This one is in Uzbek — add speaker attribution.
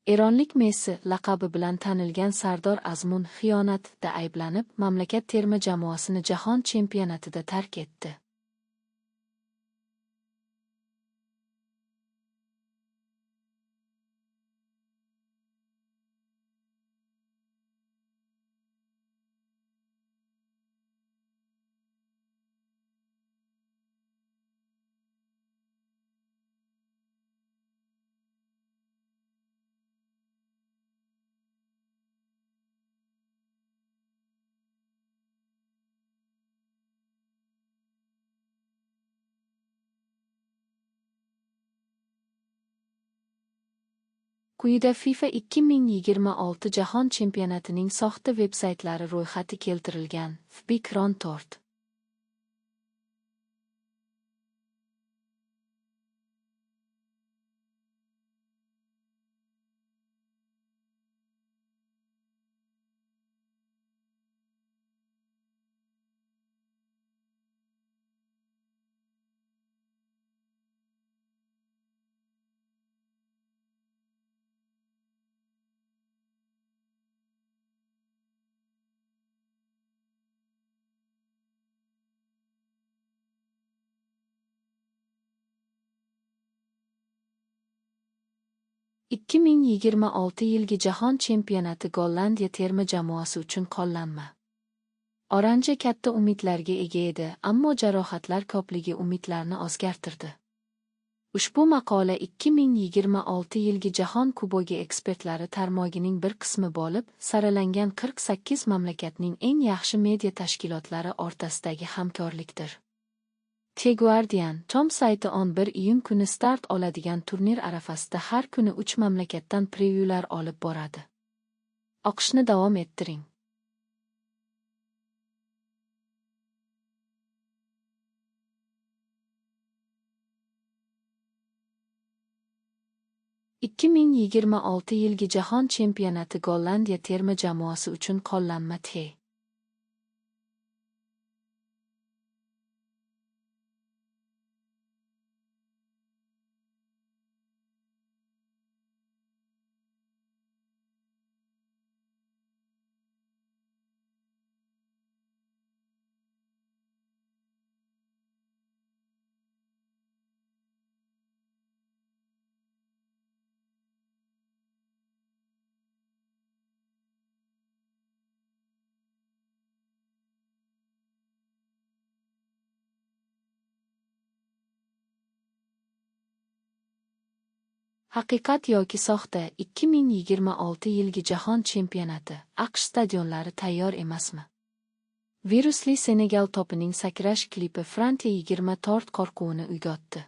Speaker 1: Eronlik Messi laqabi bilan tanilgan Sardor Azmun xiyonatda ayblanib, mamlakat terma jamoasini jahon chempionatida tark etdi. Quyida FIFA 2026 Jahon chempionatining soxta veb-saytlari ro'yxati keltirilgan. Fbikron tort. 2026 yilgi Jahon chempionati Gollandiya terma jamoasi uchun qo'llanma. Oranje katta umidlarga ega edi, ammo jarohatlar ko'pligi umidlarni o'zgartirdi. Ushbu maqola 2026 yilgi Jahon Kubogi ekspertlari tarmog'ining bir qismi bo'lib, saralangan 48 mamlakatning eng yaxshi media tashkilotlari o'rtasidagi hamkorlikdir. The Guardian Tom sayti 11 iyun kuni start oladigan turnir arafasida har kuni 3 mamlakatdan prevyular olib boradi. O'qishni davom ettiring. 2026 yilgi Jahon chempionati Gollandiya terma jamoasi uchun qo'llanma. The Haqiqat yoki soxta 2026 yilgi Jahon chempionati AQSh stadionlari tayyor emasmi? Virusli Senegal topining sakrash klipi Fransiya 24 qo'rquvini uyg'otdi.